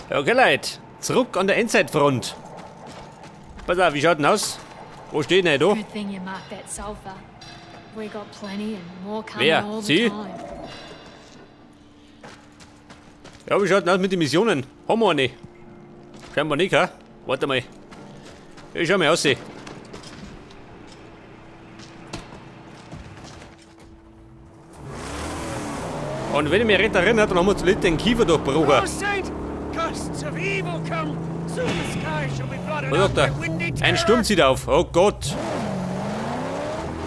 Okay, Leute. Zurück an der Endzeitfront. Pass auf, wie schaut denn aus? Wo steht denn da? Wer? Sie? Ja, wie schaut denn aus mit den Missionen? Haben wir eine? Scheinbar nicht, hä? Warte mal. Ich schau mal aus. Und wenn ich mich recht erinnere, dann haben wir zuletzt den Kiefer durchbrochen. Was sagt er? Ein Sturm zieht auf. Oh Gott.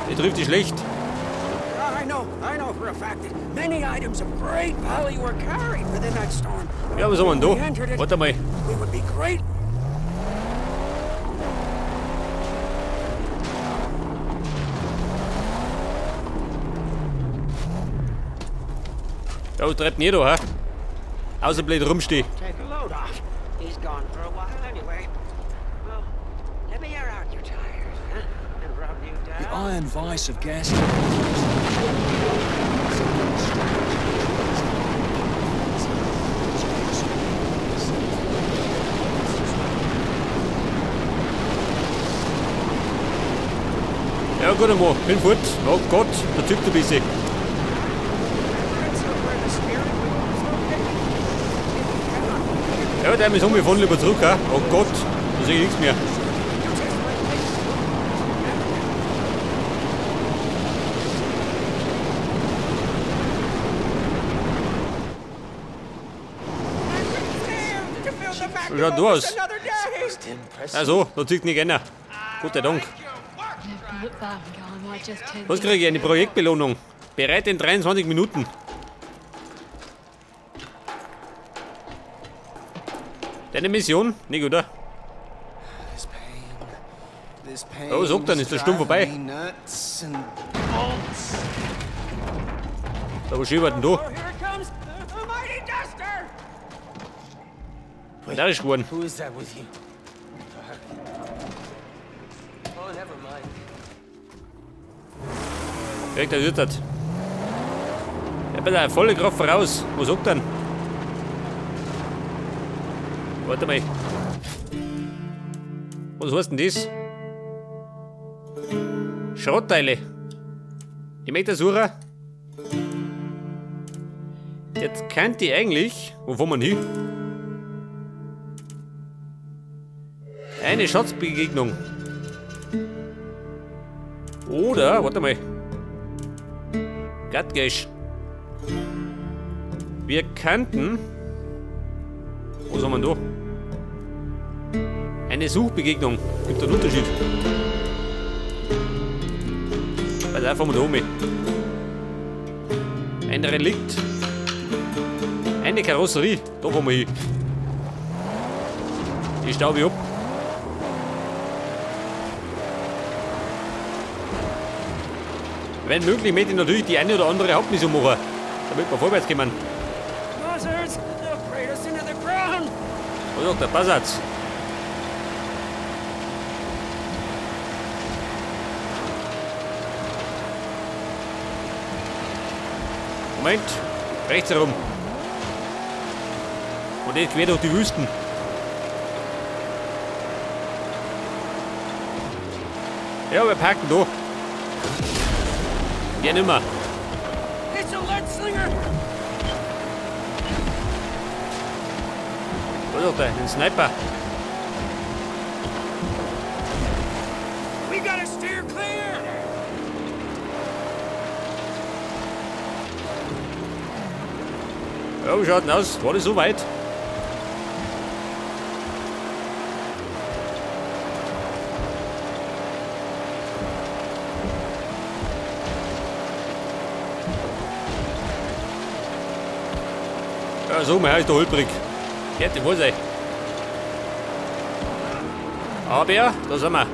Der trifft dich schlecht. Ja, was haben wir denn da? Warte mal. Ja, was treibt denn ihr da, hä? Außer blöd rumstehen. The iron vice of gas. Ja, gut einmal. Bin fort. Oh Gott, der Typ ein bisschen. Ja, der ist um, wir fahren lieber zurück, hä? Oh Gott, da sehe ich nichts mehr. Wie schaut du aus? Also, da zieht nicht einer. Gott sei Dank. Was kriege ich? Eine Projektbelohnung. Bereit in 23 Minuten. Deine Mission? Nicht, oder? Oh, sag dann, ist der Sturm vorbei. Da, was schiebert denn da? Da ist geworden. Direkt der wird. Ja, bitte, volle Kraft voraus. Was sagt denn? Warte mal. Was heißt denn das? Schrottteile. Die möchte ich suchen. Jetzt könnte ich eigentlich. Wo fahren wir hin? Eine Schatzbegegnung. Oder, warte mal. Gatgesch. Wir könnten. Was haben wir denn da? Eine Suchbegegnung. Gibt einen Unterschied. Weil da fahren wir da oben. Ein Relikt. Eine Karosserie. Da fahren wir hin. Die staube ich ab. Wenn möglich, möchte ich natürlich die eine oder andere Hauptmission machen, damit wir vorwärts kommen. Was sagt der Passatz? Moment, rechts herum. Und jetzt quer durch die Wüsten. Ja, wir parken da. Ja, nimmer. Was ist der? Ein Sniper. We gotta steer clear. Ja, wie schaut denn aus? War das so weit? Ja, so, mein Herr ist der holprig. Hätte wohl sein. Aber da sind wir.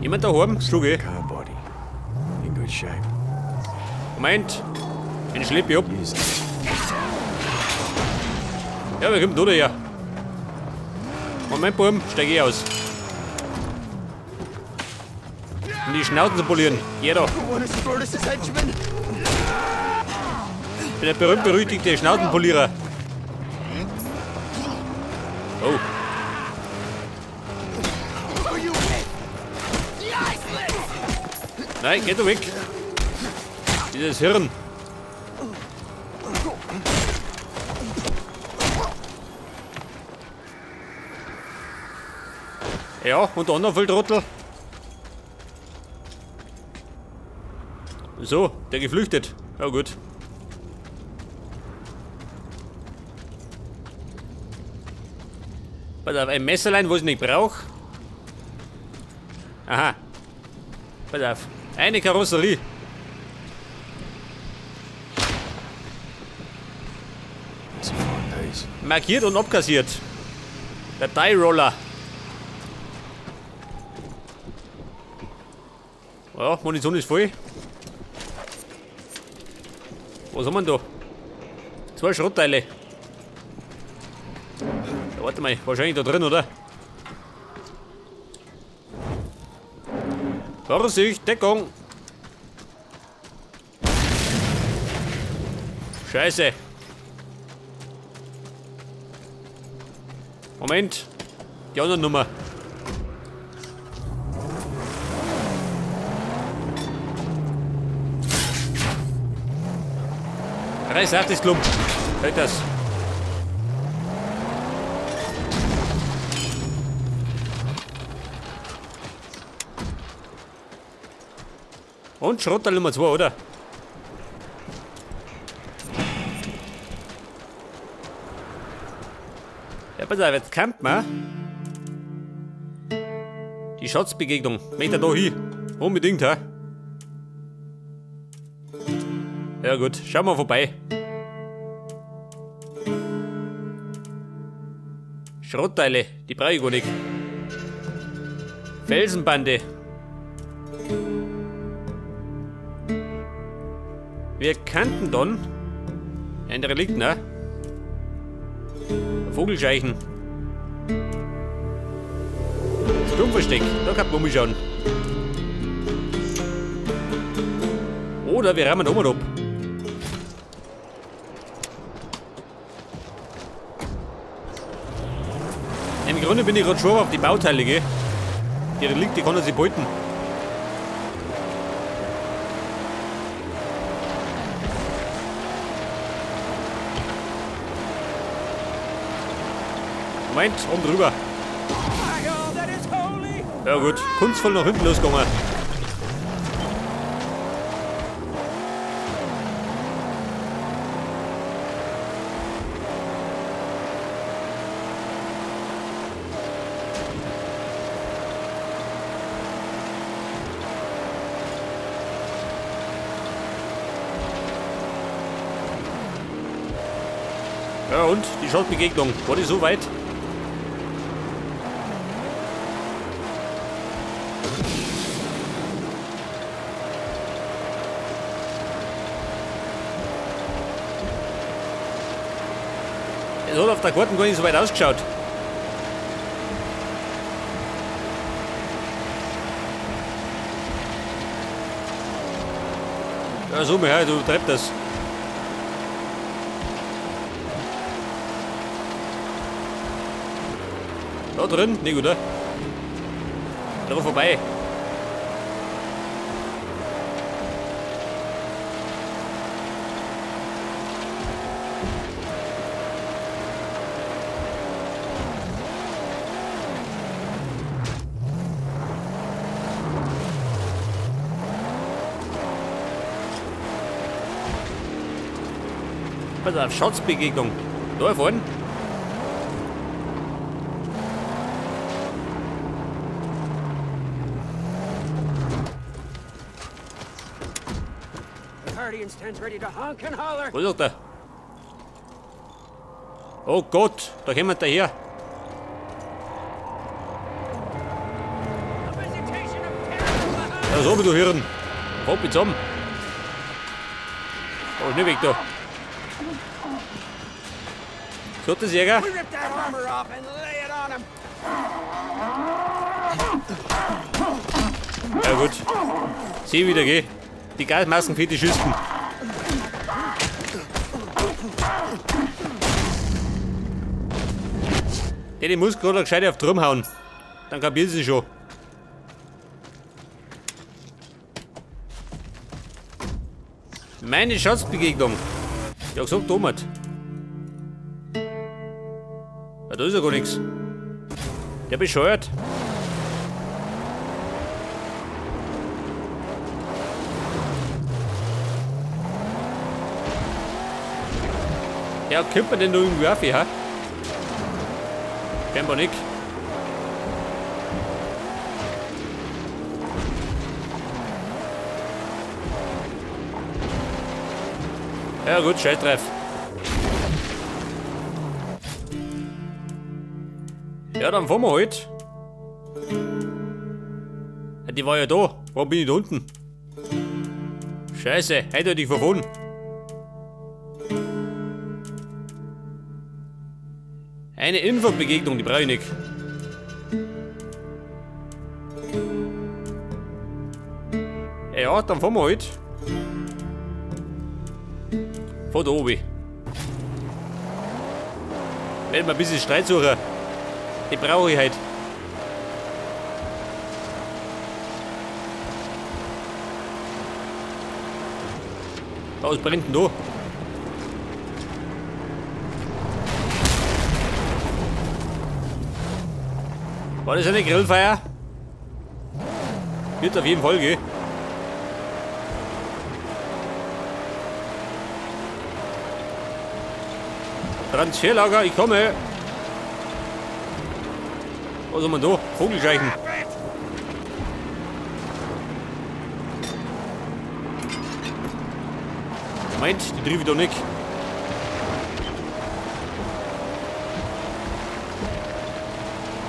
Jemand daheim? Schlug ich. Moment. Den schlepp ich ab. Ja, wer kommt da her? Moment, Buben, steig ich aus. Um die Schnauzen zu polieren. Jeder. Ich bin der berühmt-berüchtigte Schnauzenpolierer. Oh. Nein, geh du weg. Dieses Hirn. Ja, und der andere Volltrottel. So, der geflüchtet. Ja gut. Pass auf, ein Messerlein, was ich nicht brauche. Aha. Pass auf. Eine Karosserie. Markiert und abkassiert. Der Die Roller. Ja, Munition ist voll. Was haben wir denn da? 2 Schrottteile. Ja, warte mal, wahrscheinlich da drin, oder? Vorsicht, Deckung! Scheiße! Moment! Die andere Nummer. Reiß auf das Klump. Halt das. Und Schrottteil Nummer 2, oder? Ja, pass auf, jetzt campt man. Die Schatzbegegnung. Möchte da hin. Unbedingt, hä? Ja gut, schauen wir vorbei. Schrottteile, die brauche ich gar nicht. Felsenbande. Wir kannten dann ein Relikt, ne? Vogelscheichen. Sturmversteck, da kann man umschauen. Oder wir rammen oben ab. Im Grunde bin ich gerade schon auf die Bauteile, gell? Die Relikte kann er sich beuten. Moment, oben drüber. Ja gut, kunstvoll nach hinten losgegangen. Ja und, die Schottbegegnung, war die so weit? Es hat auf der Karten gar nicht so weit ausgeschaut. Ja, so, ja, du treibst das. Da drin? Nicht, oder? Da vorbei. Pass auf, Schatzbegegnung. Da vorne. Wo ist der? Oh Gott, da kommt daher. Ja, so wie du Hirn. Hopp, zusammen. Oh, schnell weg da. So, das Jäger. Ja gut. Seh wieder, geh. Die Gasmaskenfetischisten. Ja, die muss gerade gescheit auf den Drum hauen. Dann kapieren sie schon. Meine Schatzbegegnung. Ja, gesagt, Thomas. Ja, da ist ja gar nichts. Der bescheuert. Ja, kommt man denn da irgendwie auf, ja? Scheinbar nicht. Ja gut, scheiß drauf. Ja, dann fahren wir halt. Ja, die war ja da. Warum bin ich da unten? Scheiße, eindeutig verfahren. Eine Infobegegnung, die brauche ich nicht. Ja, dann fahren wir halt. Von da oben. Werden wir ein bisschen Streit suchen. Die brauche ich halt. Was brennt denn da? War das eine Grillfeier? Wird auf jeden Fall gehen. Transferlager, ich komme. Was haben wir da? Vogelscheichen. Meint, die triff ich doch nicht.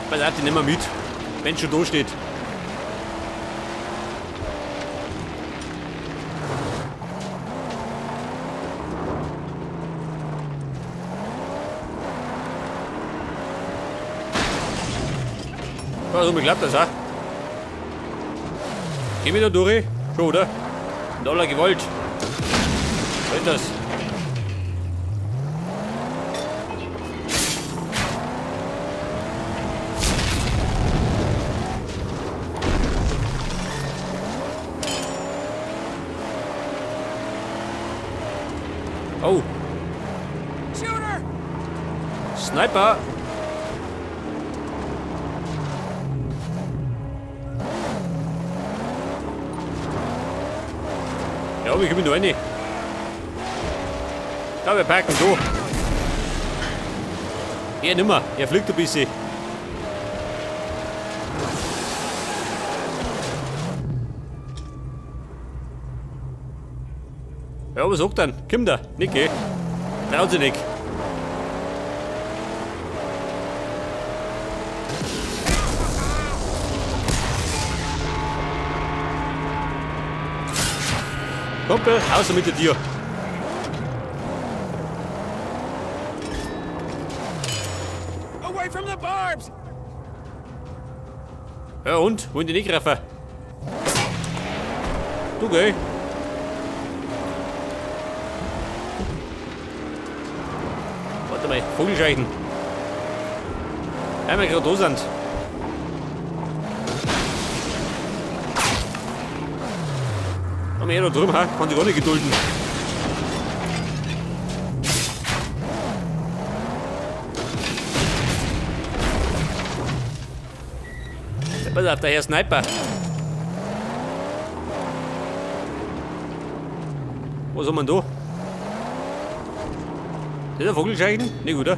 Pass auf, die nehmen wir mit, wenn schon da steht. Also, mir klappt das, ha? Geh mir da durch? Schon, oder? Mit aller Gewalt. Was ist das? Oh. Shooter! Sniper! Ja, wir kommen da rein. Ja, wir parken da. Er nimmer, er fliegt ein bisschen. Ja, was sagt dann? Komm da, nicht geh. Traut sich nicht. Kumpel, außer mit dir. Away from the barbs. Ja und? Wollen die nicht greifen? Du geh. Warte mal, Vogelscheichen. Einmal gerade da sind. Haben wir eh da drüben, ha? Kann sich gar nicht gedulden. Ja, pass auf, der Herr Sniper. Was haben wir denn da? Ist das ein Vogelscheichen? Nicht gut, oder?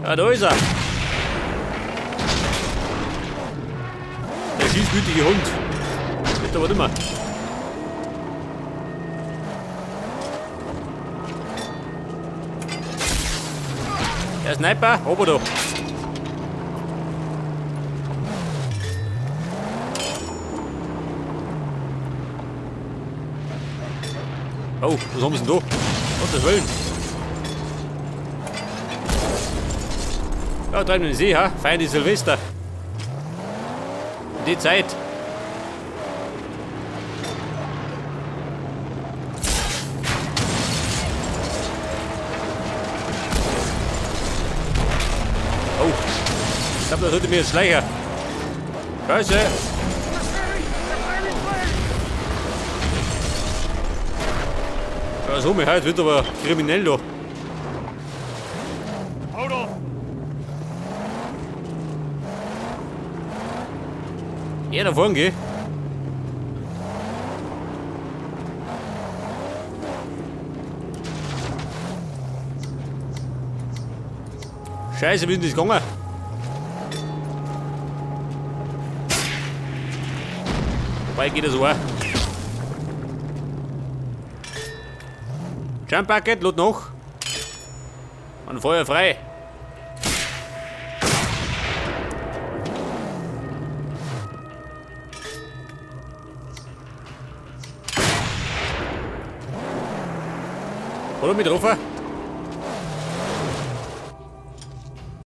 Ah, da ist er. Der schießwütige Hund. Wird aber immer. Der Sniper, oben da. Oh, was haben sie denn da? Gottes Willen. Ja, drüben den See, ha? Feiern die Silvester. Die Zeit. Oh, ich glaube, da sollte mir jetzt Schleicher. Scheiße. Ja, so, mir heute wird aber kriminell da. Ja, da vorne geh. Scheiße, wie ist denn das gegangen? Wobei geht das auch. Jump Bucket, lad noch. Und Feuer frei. Oder mit drauf?